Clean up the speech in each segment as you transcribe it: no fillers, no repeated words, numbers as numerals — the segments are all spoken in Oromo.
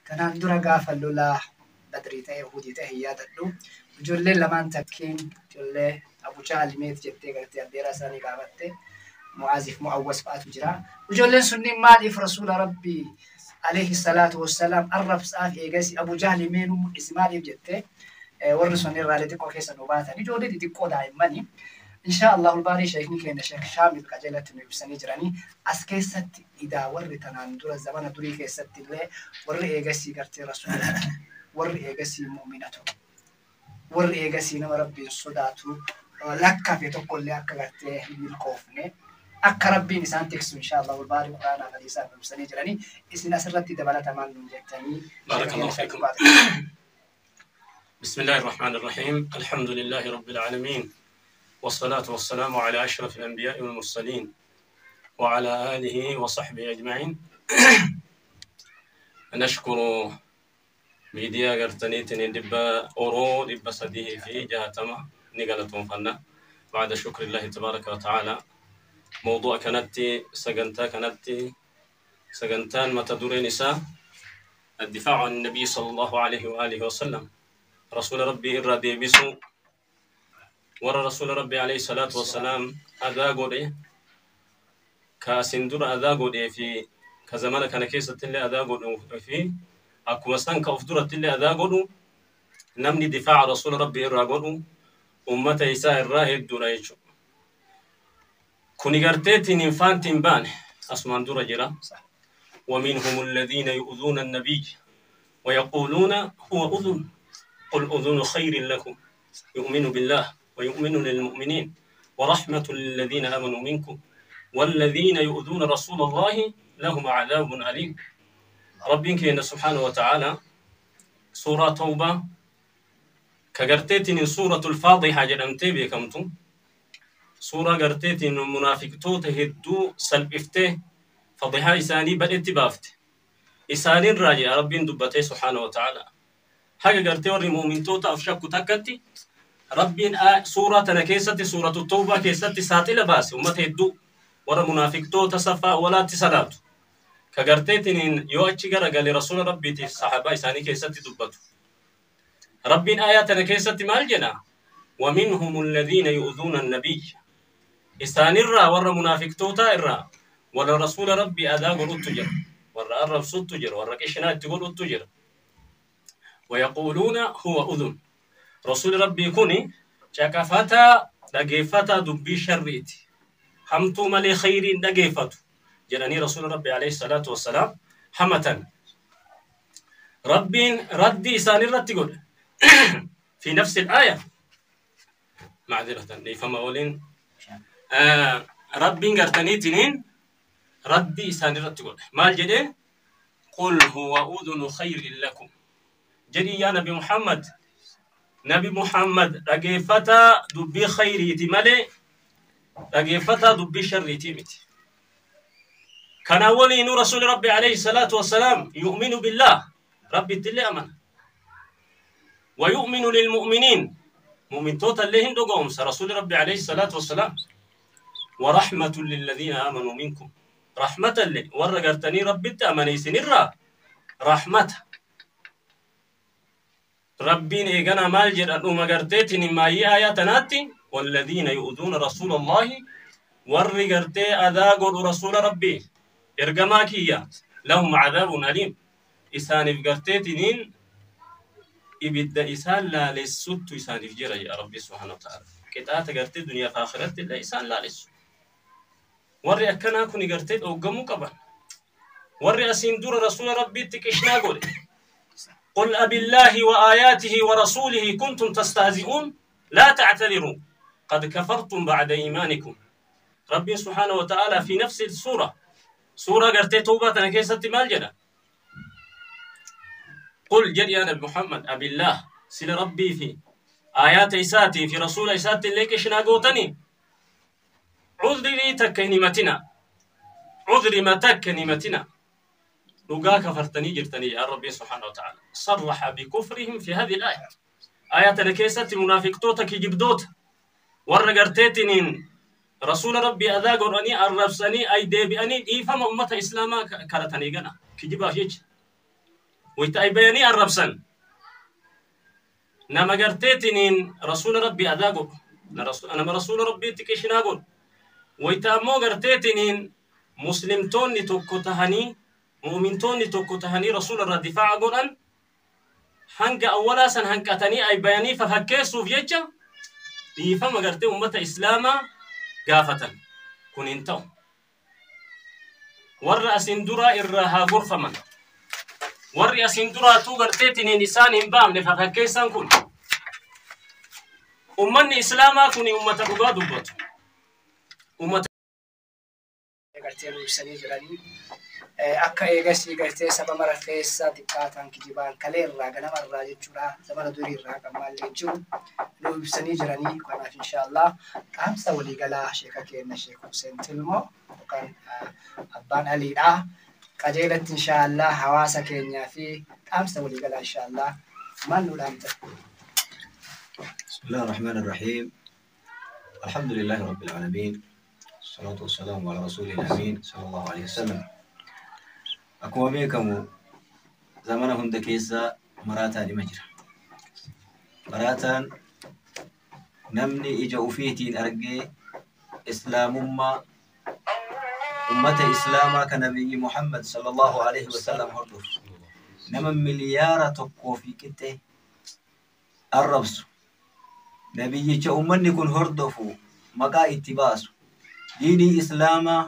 Tanaan dura gaafa lola Badrii ta'e Uhudii ta'e hin yaadadhu. Ijoolleen lamaan takkiin ijoollee Abu Jahl meet jettee gartee abbeeraa isaanii gaafatte. Mu'aaziif Mu'awwas fa'atu jira. Ijoolleen sunniin maaliif Rasuula Rabbii alayhi salaatu wassalaam arrabsaaf eegasi Abu Jahl mee nu mul'isi maaliif jette warri sun irraalee xiqqoo keessa nu baatan ijoollee xixiqqoo daa'immani. Inshaa Allahul baarii sheekni keenya Sheek Shaamil qajeelatti nu ibsanii jiranii as keessatti idaa warri tanaan dura zamana durii keessatti illee warri eegasii gartee Rasuula warri eegasii mu'minatu warri eegasii nama Rabbiin sodaatu lakkafe tokkollee akka gartee hin milkoofne akka Rabbiin isaan tiksu inshaa Allahul baarii Quraanaa fi hadiisaan nu ibsanii jiranii isin asirratti dabalatamaan nuun jettanii Barakallahu fiikum. بسم الله الرحمن الرحيم الحمد لله رب العالمين والصلاة والسلام على أشرف الأنبياء والمرسلين وعلى آله وصحبه أجمعين. نشكر ميديا قرتنيتني دبا أورو دبا سديه في جهتما نقلتهم فنا بعد شكر الله تبارك وتعالى. موضوع كانت سجنتا كانت سجنتان متدور نساء الدفاع عن النبي صلى الله عليه وآله وسلم. رسول ربي إرى ديبسو ورى رسول ربي عليه الصلاة والسلام أذا قولي كاسندر أذا قولي في كزمان كان كيسة اللي أذا قولي في أكو مسان كأفدرة اللي أذا قولي نمني دفاع رسول ربي إرى قولي أمة إساء الراهد دون كوني قرتيتين إنفانتين بان أسمان دور جرا. ومنهم الذين يؤذون النبي ويقولون هو أذن قل أذن خير لكم يؤمن بالله ويؤمن للمؤمنين ورحمة للذين آمنوا منكم والذين يؤذون رسول الله لهم عذاب أليم. ربك إن سبحانه وتعالى سورة توبة كقرتيتين سورة الفاضحة جرمتي بكمتم سورة قرتيتين منافق توته هدو سلبفته فضحة إساني بل اتبافت إساني راجع ربين دبته سبحانه وتعالى حاجة قرتي وري مؤمن توتا أفشاكو تكتي ربين سورة تنكيستي سورة التوبة كيستي ساتي لباسي وما تهدو ورا منافق توتا صفا ولا تسلات كقرتيتين يو أتشي قال رسول ربي تي صحابة إساني كيستي دبته ربين آيات تنكيستي مال جنا ومنهم الذين يؤذون النبي إساني الرا ورا منافق توتا الرا ولا رسول ربي أذا قلت تجر ورا الرب صوت تجر ورا كشنا تقول تجر ويقولون هو أذن رسول ربي كوني شكفتا دقيفتا دبي شريتي همتو ملي خير دقيفتو جراني رسول ربي عليه الصلاة والسلام حمة ربي ردي إساني رد تقول في نفس الآية معذرة لفما أولين ربي قرتني تنين ردي إساني رد تقول ما الجدي قل هو أذن خير لكم جدي يا نبي محمد نبي محمد رجفتا دبي خيري تملي رجفتا دبي شري تمتي كان أولي نور رسول ربي عليه الصلاة والسلام يؤمن بالله ربي تلي أمن ويؤمن للمؤمنين مؤمن توتا اللي هندو قوم رسول ربي عليه الصلاة والسلام ورحمة للذين آمنوا منكم رحمة لي ورقرتني ربي تأمني سنرى رحمة ربين إيقنا مال جرأ أمقرتين ما هي آياتناتي والذين يؤذون رسول الله ورقرتي أذاقوا رسول ربي إرقماكية لهم عذاب أليم إسان إفقرتين إبدا إسان لا للست إسان إفجر يا ربي سبحانه وتعالى كتات قرتي دنيا فآخرت لا إسان لا للست وري أكنا كوني قرتي أو قمو قبل وري أسين دور رسول ربي تكشنا قولي قل أبي الله وآياته ورسوله كنتم تستهزئون لا تعتذروا قد كفرتم بعد إيمانكم. ربي سبحانه وتعالى في نفس السورة سورة قرتي توبة تنكيسة مالجنة قل جل يا نبي محمد أبي الله سل ربي في آيات إساتي في رسول إساتي لك شناقوتني عذري تكنيمتنا عذري ما تكنيمتنا لقا كفرتني جرتني يا ربي سبحانه وتعالى صرح بكفرهم في هذه الآية آية نكيسة منافق توتك جبدوت ورقرتيتنين رسول ربي أذا قرأني الربسني أي ديبئني إيفهم أمة إسلاما كرتني قنا كجبا فيج Wayta aybayanii arrabsan nama garteetiniin rasuula rabbii adaa godhu, nama rasuula rabbiitti qishinaa godhu. Wayta ammoo garteetiniin muslimtoonni tokko tahanii, mu'mintoonni tokko tahanii rasuula irraa difaa'a godhan, hanga awwalaa san hanqatanii aybayanii fafakkeessuuf jecha dhiifama gartee ummata islaamaa gaafatan. Kun hin ta'u. Warra asin duraa irraa haa gorfaman. Warri asin duraatuu garteetiniin isaan hin baafne fafakkeessan kun. Ummanni islaamaa kun ummata dhugaa dubbatu. Ummata gartee nu ibsanii jiranii. Akka eegasii gartee saba mara keessa xiqqaataan kijibaan kalee irraa ganama irraa jechuudha, zamana durii irraa kan maallee jiru nu ibsanii jiranii. Kanaaf inshaallah dhaamsa waliigalaa sheeka keenya Sheek Hussein Tilmoo yookaan abbaan Aliidha. Qajeelatti inshaallah hawaasa keenyaa fi dhaamsa waliigalaa inshaallah maal nu dhaamta? بسم الله الرحمن الرحيم، الحمد لله رب العالمين، الصلاة والسلام على رسوله الأمين صلى الله عليه وسلم. Akkuma beekamu zamana hunda keessa maraataan ima jira. Maraataan namni ija ufiitiin argee islaamummaa ummata islaamaa kan nabiyyi Muhammad sallallahu alaihi wasallam hordofu nama 1.5 miliyaara qixxee arrabsu, nabiyyicha ummanni kun hordofu maqaa itti baasu, diinii islaamaa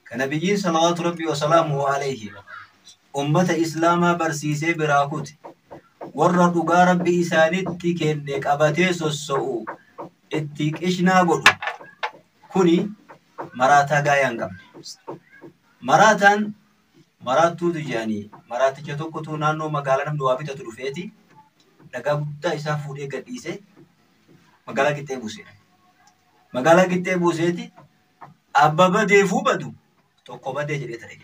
kan nabiyyiin salawaatu rabbii wasalaamuhu alayhi ummata islaamaa barsiisee biraa kute, warra dhugaa rabbi isaanitti kenne qabatee sosso'u itti qishnaa godhu, kuni maraataa gaayaa hin qabne. Maraataan maraattuutu jedhanii maraaticha tokkotu naannoo magaalaa namni waa bitatu dhufeeti dhagaa guddaa isaa fuudhee gadhiisee magaalaa qixxee buuse. Magaalaa qixxee buuseeti abba badeefuu badu tokko badee jedhee ture.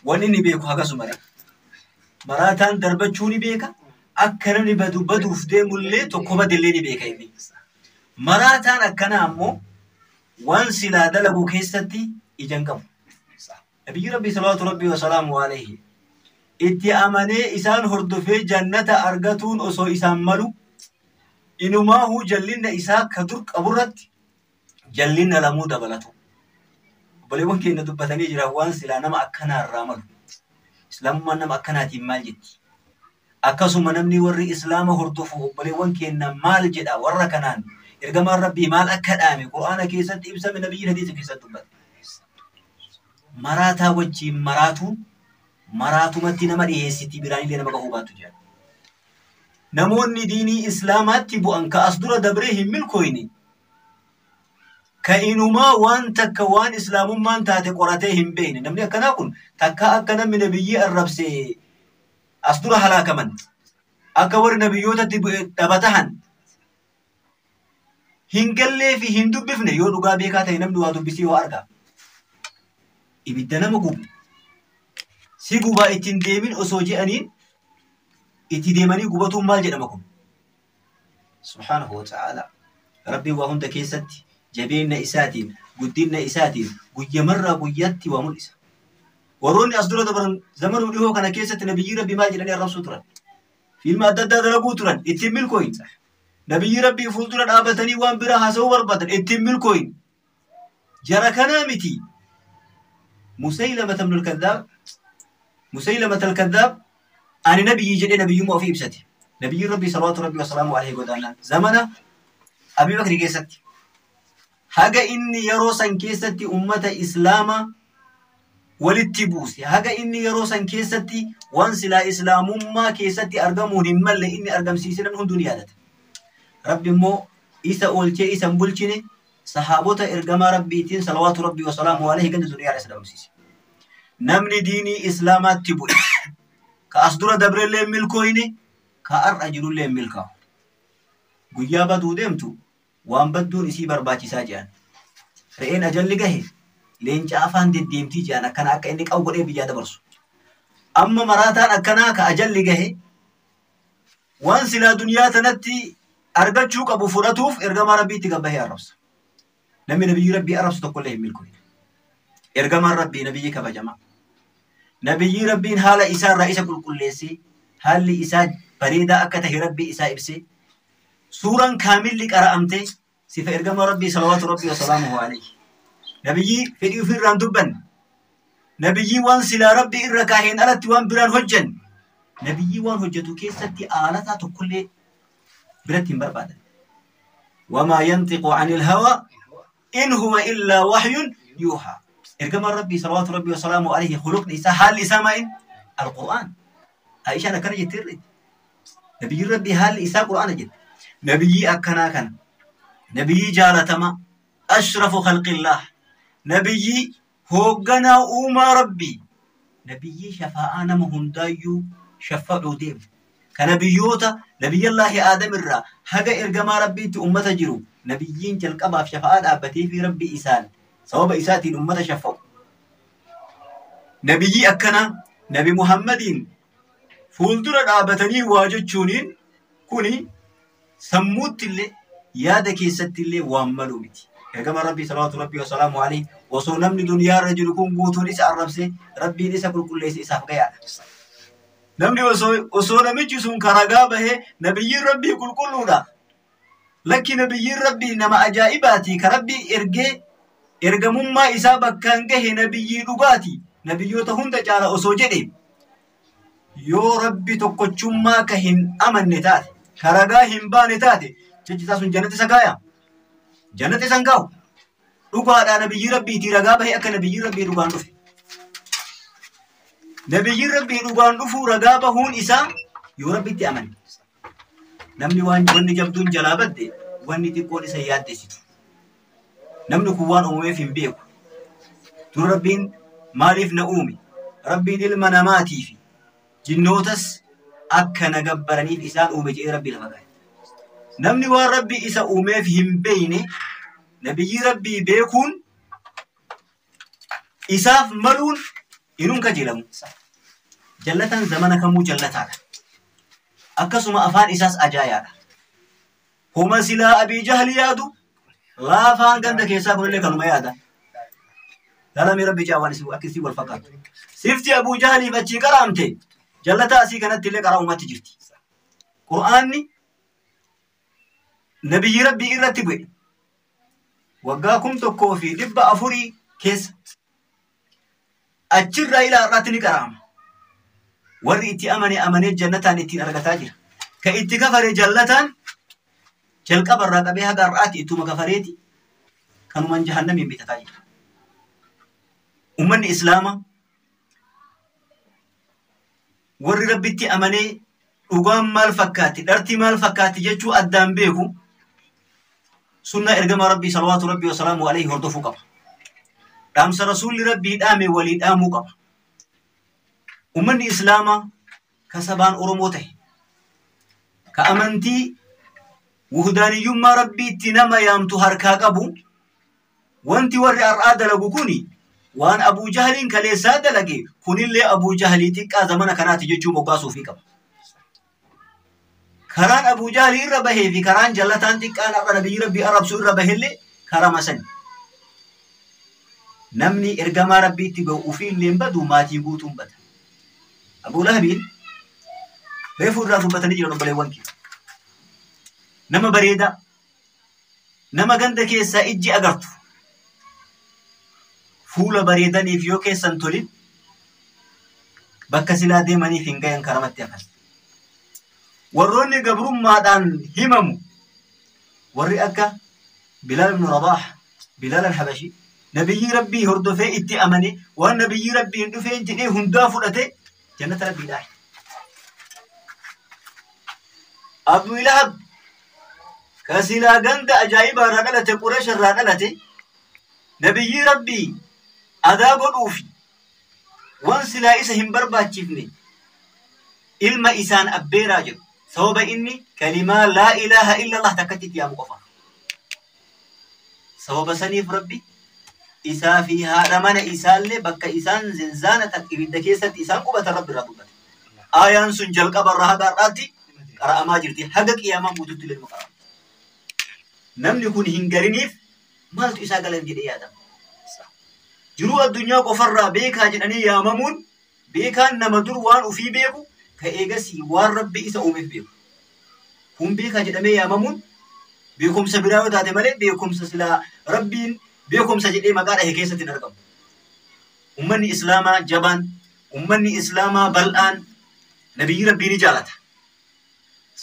Wanni inni beeku hagasuma. Maraataan darbachuu ni beeka. Akka namni badu baduuf deemullee tokko badellee ni beeka inni. Maraataan akkanaa ammoo waan silaa dalagu keessatti ija hin qabu. Nabiyyi Rabbii salawaatu Rabbii wasalaamu alayhi itti amanee isaan hordofee jannata argatuun osoo isaan malu, inumaahuu jallinna isaa ka dur qaburratti jallinna lamuu dabalatu. Obboleewwan keenya dubbatanii jiran waan silaa nama akkanaa irraa malu. Islaamummaan nama akkanaatiin maal jetti? Akkasuma namni warri islaama hordofu obboleewwan keenya maal jedha warra kanaan? Ergamaan Rabbii maal akka dhaame Qur'aana keessatti ibsame, nabiyyiin hadiisa keessatti dubbate. Maraataa wajjiin maraatuun maraatumatti nama dhiyeessiti, biraanillee nama gahuu baattu jedha. Namoonni diinii islaamaatti bu'an ka as dura dabree hin milkooyne, ka inumaa waan takka waan islaamummaan taate qoratee hin beekne, namni akkanaa kun takka akka namni nabiyyii arrabse as dura halaakaman, akka warri nabiyyootatti dhabatahan hin gallee fi hin dubbifne. Yoo dhugaa beekaa ta'e namni waa dubbisee waa arga. Ibidda nama gubu si gubaa ittiin deemin osoo je'aniin itti deemanii gubatuun maal jedhama kun? Subhaanahu wa ta'ala, Rabbiin waa hunda keessatti jabeenya isaatiin, guddina isaatiin guyyamarraa guyyaatti waa mul'isa. Warroonni as dura dabaran zamanuu dhihoo kana keessatti nabiyyi Rabbii maal jedhanii arrabsuu turan? Fiilma adda addaa dalaguu turan, ittiin milkooyin. Nabiyyi Rabbii fuuldura dhaabatanii waan biraa haasa'uu barbaadan, ittiin milkooyin. Jara kanaa miti. Musaylamata ibnul Kaddaab, Musaylamata al-Kaddaab ani nabiyyi jedhee nabiyyummaa ofii ibsate. Nabiyyiin Rabbii salawaatu Rabbii wasalaamu alayhi godaanaan zamana Abii Bakri keessatti. Haga inni yeroo san keessatti ummata islaamaa walitti buuse, haga inni yeroo san keessatti waan silaa islaamummaa keessatti argamuun hin malle inni argamsiise namni hunduu ni yaadata. Rabbi immoo isa oolchee isa hin bulchine, sahaabota ergamaa Rabbiitiin salawaatu Rabbii wasalaamu alayhi ganda zuriyaa isa dhabamsiise. Namni diinii islaamaatti bu'e ka as dura dabrellee hin milkooyne, ka har'a jirullee hin milkaa'u. Guyyaa baduu deemtu waan badduun isii barbaachisaa jedhan. Re'een ajalli gahe leenca afaan deddeemtii jedhan, akkana akka inni qabu godhee biyyaa dabarsu. Amma maraataan akkanaa ka ajalli gahe waan silaa duniyaa tanatti argachuu qabu fudhatuuf ergamaa Rabbiitti gabbahee arrabsa. Namni nabiyyi Rabbii arrabsu tokkollee hin milkooyne. Ergamaan Rabbii nabiyyi kabajamaa. Nabiyyii Rabbiin haala isaarraa isa qulqulleessee haalli isaa bareedaa akka tahe Rabbii isaa ibsee suuraan kaamilli qara'amtee sifa ergama Rabbii salawaatu Rabbii wasalaamuhu alayhi. Nabiyyii fedhii ofiirraan dubbanne. Nabiyyii waan silaa Rabbii irra kaaheen alatti waan biraan hojjenne. Nabiyyii waan hojjetu keessatti aalataa tokkollee biratti hin barbaadan. Wamaa yantiqu anil hawaa in huwa illaa wahyun yuuhaa. Ergamaan Rabbii salawaatu Rabbii wasalaamu alayhi khuluqni isaa haalli isaa maa'in alqur'aan. Aishaan akkana jettee irratti. Nabiyyiin Rabbii haalli isaa qur'aana jette. Nabiyyii akkanaa kana. Nabiyyii jaalatamaa. Ashrafu khalqillaah. Nabiyyii hoogganaa uumaa Rabbii. Nabiyyii shafaa'aa nama hundaayyuu shaffa'uu deemu. Ka nabiyyoota nabiyyallaahi Aadam irraa haga ergamaa Rabbiitti ummata jiru nabiyyiin jalqabaaf shafaa'aa dhaabbatee fi Rabbii isaan sababa isaatiin ummata shaffa'u. Nabiyyii akkanaa Nabi Muhammadiin fuuldura dhaabatanii waa jechuuniin kuni sammuutti illee yaada keessatti illee waan malu miti. Ergama Rabbii salawaatu Rabbii wasalaamu alayhi osoo namni duniyaa irra jiru kun guutuun isa arrabsee Rabbiin isa qulqulleesse isaaf gayaadha. Namni osoo namichi sun karagaa bahee nabiyyiin Rabbii qulqulluudha. Lakki nabiyyiin Rabbii nama ajaa'ibaati ka Rabbii ergee ergamummaa isaa bakkaan gahe nabiyyii dhugaati. Nabiyyoota hunda caala osoo jedhe yoo Rabbi tokkochummaa ka hin amanne taate karagaa hin baane taate jechi isaa sun jannata isa kaaya. Jannata isa hin kaa'u. Dhugaadhaa nabiyyii Rabbiitii ragaa bahee akka nabiyyiin Rabbii dhugaan dhufe. Nabiyyiin Rabbii dhugaan dhufuu ragaa bahuun isaa yoo Rabbitti amane. Namni waan wanni jabduun jalaa badde wanni xiqqoon isa yaaddessitu. Namni kun waan uumameef hin beeku. Dur Rabbiin maaliif na uume? Rabbiin ilma namaatii fi jinnootas akka na gabbaraniif isaan uume jedhee Rabbi lafa kaa'e. Namni waan Rabbi isa uumeef hin beekne nabiyyii Rabbii beekuun isaaf maluun inuun kajeelamu. Jallataan zamana kamuu jallataadha. Akkasuma afaan isaas ajaayaadha. Homa silaa Abii Jahli yaadu laafaan ganda keessaa kunillee kanuma yaada. Laalamee Rabbi jaawaan isin akka isin wal fakkaatu. Sifti Abuu Jahliif achii qaraamte jallataa asii kanatti illee qaraa'umatti jirti. Qur'aanni nabiyyi Rabbii irratti bu'e. Waggaa 1400 keessa achirraa ilaa har'aatti ni qaraama. Warri itti amane amanee jannataan ittiin argataa jira. Ka itti kafare jallataan jalqabarraa qabee haga har'aatti ittuma kafareeti kanumaan jahannamiin bitataa jira. Ummanni Islaamaa warri Rabbitti amanee dhugaan maal fakkaatti dharti maal fakkaatti jechuu addaan beeku sunnaa ergamaa Rabbii salawaatu Rabbii wasalaamu alayhi hordofuu qaba. Dhaamsa rasuulli Rabbii dhaame walii dhaamuu qaba. Ummanni Islaamaa ka sabaan Oromoo ta'e ka amantii wuhdaaniyyummaa Rabbiitti nama yaamtu harkaa qabu wanti warri har'aa dalagu kuni waan Abuu Jahliin kaleessaa dalage kunillee Abuu Jahlii xiqqaa zamana kanaati jechuu moggaasuufii qaba. Karaan Abuu Jahlii irra bahee fi karaan jallataan xiqqaan har'a nabiyyi Rabbii arrabsuu irra bahellee karama sani. Namni ergamaa Rabbiitti bahu ofiillee hin badu maatii guutuun bada. Abuu Lahabiin reefuu irraa dubbatanii jiran obboleewwan kee. Nama bareedaa, nama ganda keessaa ijji agartu, fuula bareedaniif yoo keessan tolin bakka silaa deemaniif hin gayan karamatti hafan. Warroonni gabrummaadhaan himamu warri akka Bilaal ibn Rabaah, Bilaal al-Habashi, nabiyyi Rabbii hordofee itti amane waan nabiyyi Rabbiin dhufeen jedhee hundaa fudhate jannata Rabbii dhaahe. Abuu Lahab ka silaa ganda ajaa'ibaa irraa dhalate Qureesh irraa dhalate nabiyyi Rabbii adaa godhuufi waan silaa isa hin barbaachifne ilma isaan abbeeraa jedhu sababa inni kalimaa laa ilaaha illallah takkatti itti yaamu qofa. Sababa saniif Rabbi isaa fi haadha mana isaallee bakka isaan zinzaana takka ibidda keessatti isaan qubatan Rabbi irraa dubbate. Aayaan sun jalqaba irraa haga har'aatti qara'amaa jirti. Haga qiyaamaa guututti illee nima qara'amti. Namni kun hin galiniif maaltu isaa galan jedhee yaadama. Jiruu addunyaa qofarraa beekaa jedhanii yaamamuun Beekaan nama dur waan ufii beeku ka eegasii waan Rabbi isa uumeef beeku. Kun beekaa jedhamee yaamamuun beekumsa biraa yoo taate malee beekumsa silaa Rabbiin beekumsa jedhee maqaa dhahe keessatti hin argamu. Ummanni Islaamaa jabaan, ummanni Islaamaa bal'aan nabiyyi Rabbii ni jaalata.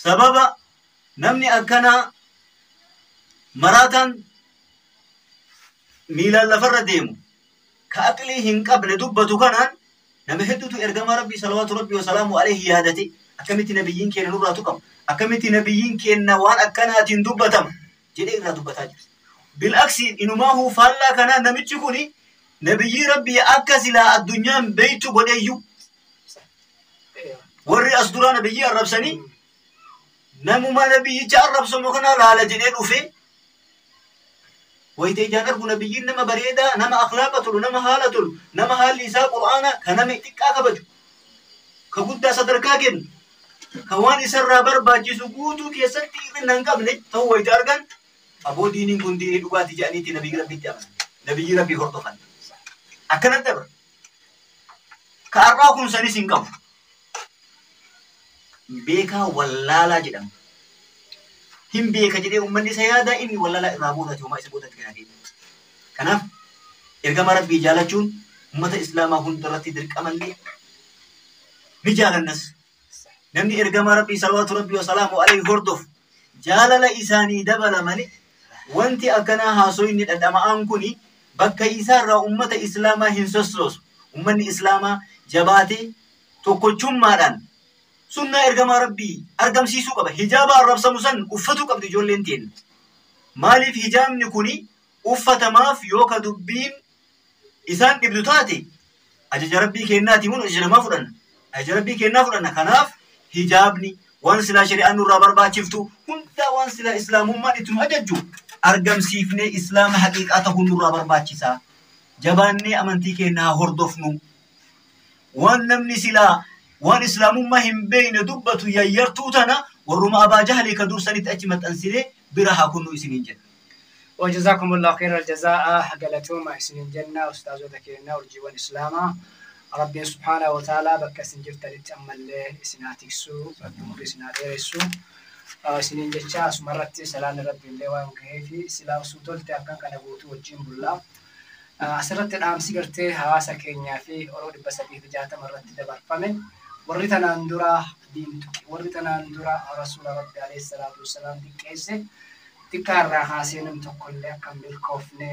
Sababa namni akkanaa maraataan miilaan lafarra deemu ka aqlii hin qabne dubbatu kanaan nama hedduutu ergamaa Rabbii salawaatu Rabbii wasalaamu alayhi yaadate akkamitti nabiyyiin keenya nurraa tuqama, akkamitti nabiyyiin keenya waan akkanaatiin dubbatama jedhee irraa dubbataa jira. Bil'aksi inumaahuu faallaa kanaa namichi kuni nabiyyii Rabbii akka silaa addunyaan beeytu godheeyyuu warri as duraa nabiyyii arrabsanii namuma nabiyyicha arrabsamu kana laala jedhee dhufe wayita ijaan argu nabiyyiin nama bareedaa, nama akhlaaqa tolu, nama haala tolu, nama haalli isaa qur'aana ka nama xiqqaa kabaju, ka guddaa sadarkaa kennu, ka waan isarraa barbaachisu guutuu keessatti hir'ina hin qabne ta'uu wayita argan aboo diiniin kun diinii dhugaati jedhaniitti nabiyyi Rabbitti amanan, nabiyyi Rabbii hordofan. Akkanatti dabra. Ka har'aa kun sanis hin qabu. Beekaa wallaalaa jedhama. Hin beeka jedhee uummanni isa yaada inni wallaalaa irraa boodate homaa isa boodatti kan hafe. Kanaaf ergama Rabbii jaalachuun uummata Islaamaa hundarratti dirqamallee ni jaalannas. Namni ergama Rabbii salawaatu Rabbii wasalaamu alayhi hordofu jaalala isaanii dabala malee wanti akkanaa haasoo inni dhadhama'aan kuni bakka isaarraa uummata Islaamaa hin sossoosu. Uummanni Islaamaa jabaatee tokkochummaadhaan sunnaa ergamaa Rabbii argamsiisuu qaba. Hijaaba arrabsamu san uffatuu qabdi ijoolleen teenya. Maaliif hijaabni kuni uffatamaaf yoo ka dubbiin isaan dhibdu taate ajaja Rabbii kennaati mun ajaja namaa fudhanna. Ajaja Rabbii kennaa fudhanna. Kanaaf hijaabni waan silaa shari'aan nurraa barbaachiftu hunda waan silaa islaamummaan itti nu ajajju argamsiifnee islaama haqiiqaa ta'uu nurraa barbaachisa. Jabaannee amantii keenyaa hordofnu. Waan namni silaa waan islaamummaa hin beekne dubbatu yayyartuu tana warruma Abaa Jahlii ka dursanitti achi maxxansinee bira haa kunnu isiniin jedha. وجزاكم الله خير الجزاء قالتوما إسنين جنة أستاذ كينا ورجيوان إسلاما ربي سبحانه وتعالى بك سنجرت لتأمل له إسناتكسو ربي إسناتيرسو إسنين جتشا سمرت سلام ربي اللي وان كيفي سلام سوتولت أكان كان بوتو وجين بالله asirratti dhaamsi gartee hawaasa keenyaa fi Oromoo 360 irratti dabarfame warri tanaan dura diintuqe warri tanaan dura rasuula Rabbi alayhi salaatu wassalaam xiqqeesse xiqqaa irraa kaasee nam tokkollee akka hin milkoofne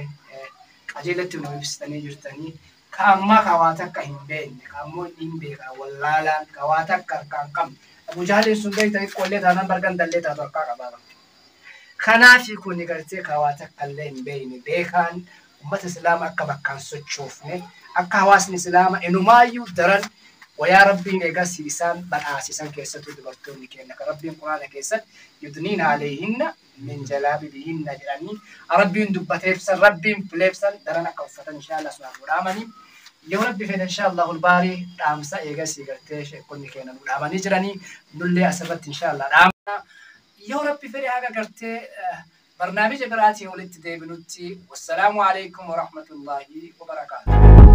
qajeelatti nu ibsitanii jirtanii ka ammaa ka waa takka hin beekne ka ammoo inni hin beeka wallaalaan ka waa takka harkaa hin qabne Abu Jahaliin sun beektanii qollee taanaan bargan dallee taatu harkaa qabaa. Kanaafi kun gartee ka waa takka illee hin beekne beekaan ummata Islaamaa akka bakkaan sochoofne akka hawaasni Islaamaa inumaayyuu daran wayaa Rabbiin eegas isaan badhaasisan keessattuu dubartoonni keenya kan Rabbiin Quraana keessatti yudniina alayhinna min jalaabibihinna jedhanii Rabbiin dubbateefsan Rabbiin fileefsan daran akka uffatan inshaallah sunaan godhaamanii yoo Rabbi fedhe inshaallah ulbaarii dhaamsa eegas gartee sheekonni keenya nu dhaamanii jiranii nullee asirratti inshaallah dhaamna yoo Rabbi fedhe haga gartee برنامج براتي ولدت ديبنوتي والسلام عليكم ورحمة الله وبركاته.